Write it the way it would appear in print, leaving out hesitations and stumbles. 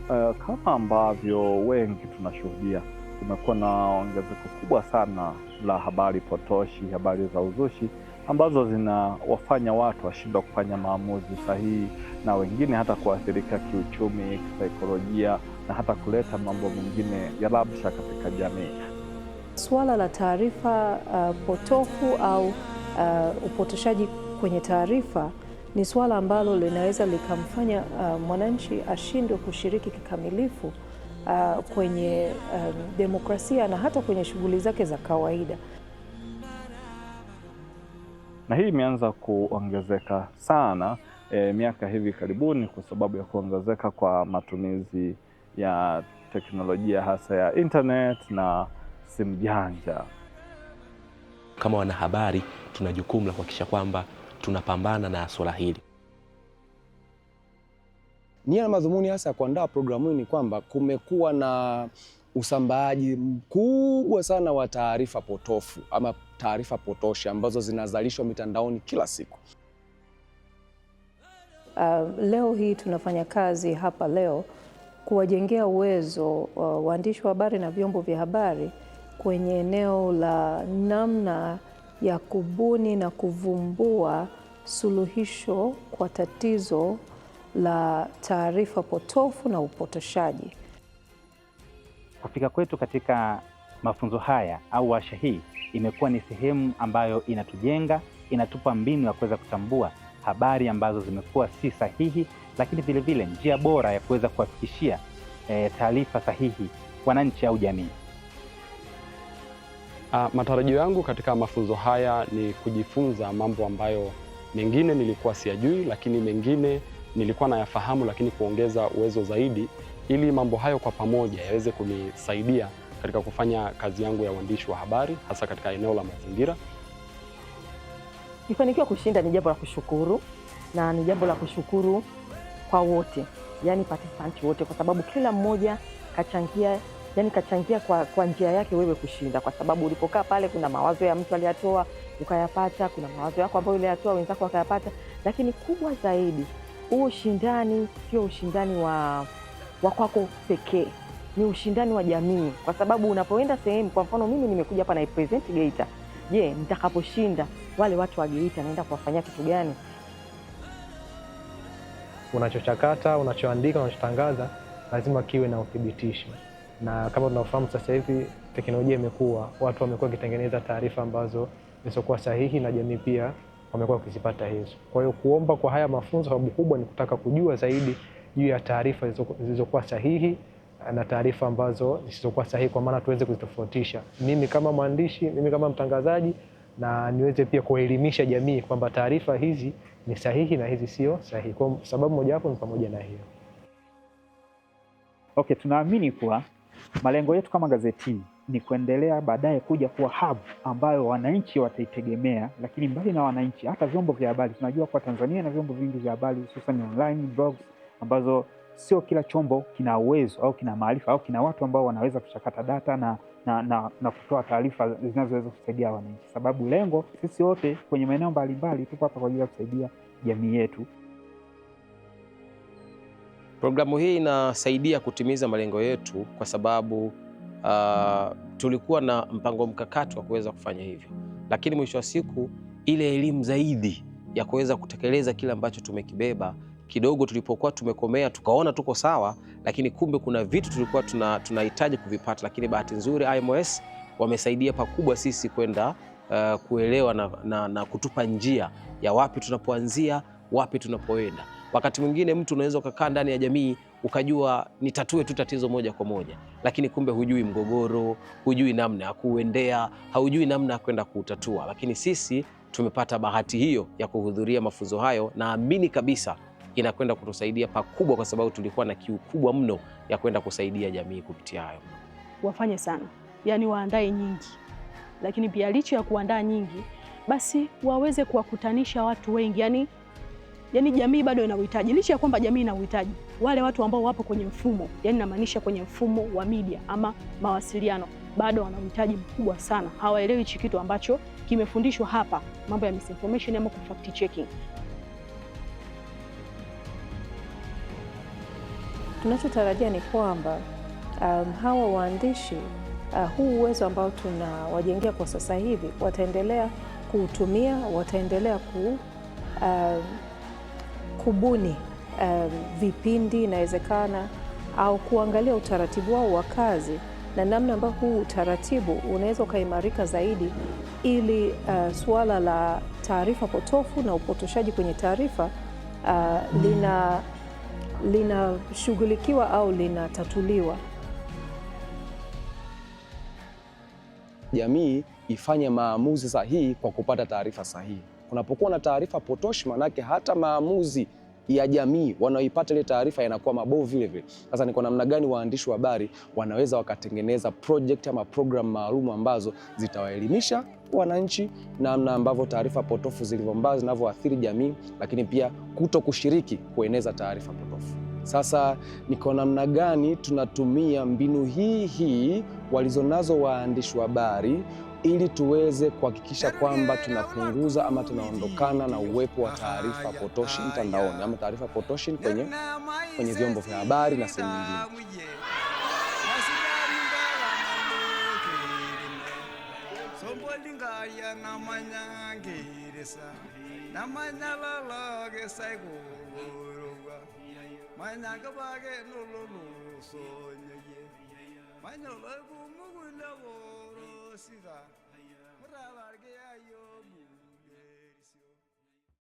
Kama ambavyo wengi tunashuhudia, kumekuwa na ongezeko kubwa sana la habari potoshi, habari za uzushi ambazo zinawafanya watu washindwa kufanya maamuzi sahihi na wengine hata kuathirika kiuchumi, kisaikolojia na hata kuleta mambo mengine ya rabsha katika jamii. Suala la taarifa potofu au upotoshaji kwenye taarifa ni suala ambalo linaweza likamfanya mwananchi ashindwe kushiriki kikamilifu kwenye demokrasia na hata kwenye shughuli zake za kawaida. Na hii imeanza kuongezeka sana miaka hivi karibuni kwa sababu ya kuongezeka kwa matumizi ya teknolojia hasa ya internet na simu janja. Kama wanahabari tuna jukumu la kuhakikisha kwamba tunapambana na swala hili. Nia na madhumuni hasa ya kuandaa programu hii ni kwamba kumekuwa na usambaaji mkubwa sana wa taarifa potofu ama taarifa potoshi ambazo zinazalishwa mitandaoni kila siku. Leo hii tunafanya kazi hapa leo kuwajengea uwezo waandishi wa habari na vyombo vya habari kwenye eneo la namna ya kubuni na kuvumbua suluhisho kwa tatizo la taarifa potofu na upotoshaji. Kufika kwetu katika mafunzo haya au warsha hii imekuwa ni sehemu ambayo inatujenga, inatupa mbinu ya kuweza kutambua habari ambazo zimekuwa si sahihi, lakini vile vile njia bora ya kuweza kuwafikishia taarifa sahihi wananchi au jamii. Matarajio yangu katika mafunzo haya ni kujifunza mambo ambayo mengine nilikuwa siyajui, lakini mengine nilikuwa nayafahamu, lakini kuongeza uwezo zaidi ili mambo hayo kwa pamoja yaweze kunisaidia katika kufanya kazi yangu ya uandishi wa habari hasa katika eneo la mazingira. Kufanikiwa kushinda ni jambo la kushukuru na ni jambo la kushukuru kwa wote, yani participant wote, kwa sababu kila mmoja kachangia, yani kachangia kwa njia yake wewe kushinda, kwa sababu ulipokaa pale kuna mawazo ya mtu aliyatoa ukayapata, kuna mawazo yako ambayo uliyatoa wenzako wakayapata, lakini kubwa zaidi huu ushindani sio ushindani wa kwako pekee, ni ushindani wa jamii, kwa sababu unapoenda sehemu, kwa mfano mimi nimekuja hapa na present Geita. Je, nitakaposhinda wale watu wa Geita naenda kuwafanyia kitu gani? Unachochakata, unachoandika, unachotangaza lazima kiwe na uthibitisho, na kama tunafahamu sasa hivi teknolojia imekuwa, watu wamekuwa wakitengeneza taarifa ambazo zisizokuwa sahihi na jamii pia wamekuwa wakizipata hizo. Kwa hiyo kuomba kwa haya mafunzo, sababu kubwa ni kutaka kujua zaidi juu ya taarifa zilizokuwa sahihi na taarifa ambazo zisizokuwa sahihi, kwa maana tuweze kuzitofautisha, mimi kama mwandishi, mimi kama mtangazaji, na niweze pia kuelimisha jamii kwamba taarifa hizi ni sahihi na hizi sio sahihi. Kwa sababu mojawapo ni pamoja na hiyo. Okay, tunaamini kuwa malengo yetu kama gazetini ni kuendelea baadaye kuja kuwa hub ambayo wananchi wataitegemea, lakini mbali na wananchi, hata vyombo vya habari. Tunajua kwa Tanzania na vyombo vingi vya habari hususan online blogs, ambazo sio kila chombo kina uwezo au kina maarifa au kina watu ambao wanaweza kuchakata data na kutoa taarifa zinazoweza kusaidia wananchi, sababu lengo sisi wote kwenye maeneo mbalimbali tupo hapa kwa ajili ya kusaidia jamii yetu. Programu hii inasaidia kutimiza malengo yetu kwa sababu tulikuwa na mpango mkakati wa kuweza kufanya hivyo, lakini mwisho wa siku ile elimu zaidi ya kuweza kutekeleza kile ambacho tumekibeba kidogo, tulipokuwa tumekomea tukaona tuko sawa, lakini kumbe kuna vitu tulikuwa tunahitaji kuvipata, lakini bahati nzuri IMOS wamesaidia pakubwa sisi kwenda kuelewa na kutupa njia ya wapi tunapoanzia, wapi tunapoenda. Wakati mwingine mtu unaweza ukakaa ndani ya jamii ukajua nitatue tu tatizo moja kwa moja, lakini kumbe hujui mgogoro, hujui namna ya kuuendea, haujui namna ya kwenda kuutatua. Lakini sisi tumepata bahati hiyo ya kuhudhuria mafunzo hayo, naamini kabisa inakwenda kutusaidia pakubwa, kwa sababu tulikuwa na kiu kubwa mno ya kwenda kusaidia jamii kupitia hayo. Wafanye sana, yani waandae nyingi, lakini pia licha ya kuandaa nyingi, basi waweze kuwakutanisha watu wengi, yani jamii bado ina uhitaji, licha ya kwamba jamii ina uhitaji, wale watu ambao wapo kwenye mfumo, yani namaanisha kwenye mfumo wa media ama mawasiliano, bado wana uhitaji mkubwa sana. Hawaelewi hichi kitu ambacho kimefundishwa hapa, mambo ya misinformation ama fact checking. Tunachotarajia ni kwamba hawa waandishi, huu uwezo ambao tunawajengea kwa sasa hivi wataendelea kuutumia, wataendelea kubuni vipindi inawezekana, au kuangalia utaratibu wao wa kazi na namna ambavyo huu utaratibu unaweza ukaimarika zaidi ili suala la taarifa potofu na upotoshaji kwenye taarifa linashughulikiwa au linatatuliwa. Jamii ifanye maamuzi sahihi kwa kupata taarifa sahihi. Kunapokuwa na taarifa potoshi, manake hata maamuzi ya jamii wanaoipata ile taarifa yanakuwa mabovu vile vile. Sasa ni kwa namna gani waandishi wa habari wanaweza wakatengeneza project ama program maalum ambazo zitawaelimisha wananchi namna ambavyo taarifa potofu zilivyo mbaya zinavyoathiri jamii, lakini pia kuto kushiriki kueneza taarifa potofu. Sasa ni kwa namna gani tunatumia mbinu hii hii walizonazo waandishi wa habari ili tuweze kuhakikisha kwamba tunapunguza ama tunaondokana na uwepo wa taarifa potoshi mtandaoni ama taarifa potoshi kwenye vyombo vya habari na sehemu nyingine.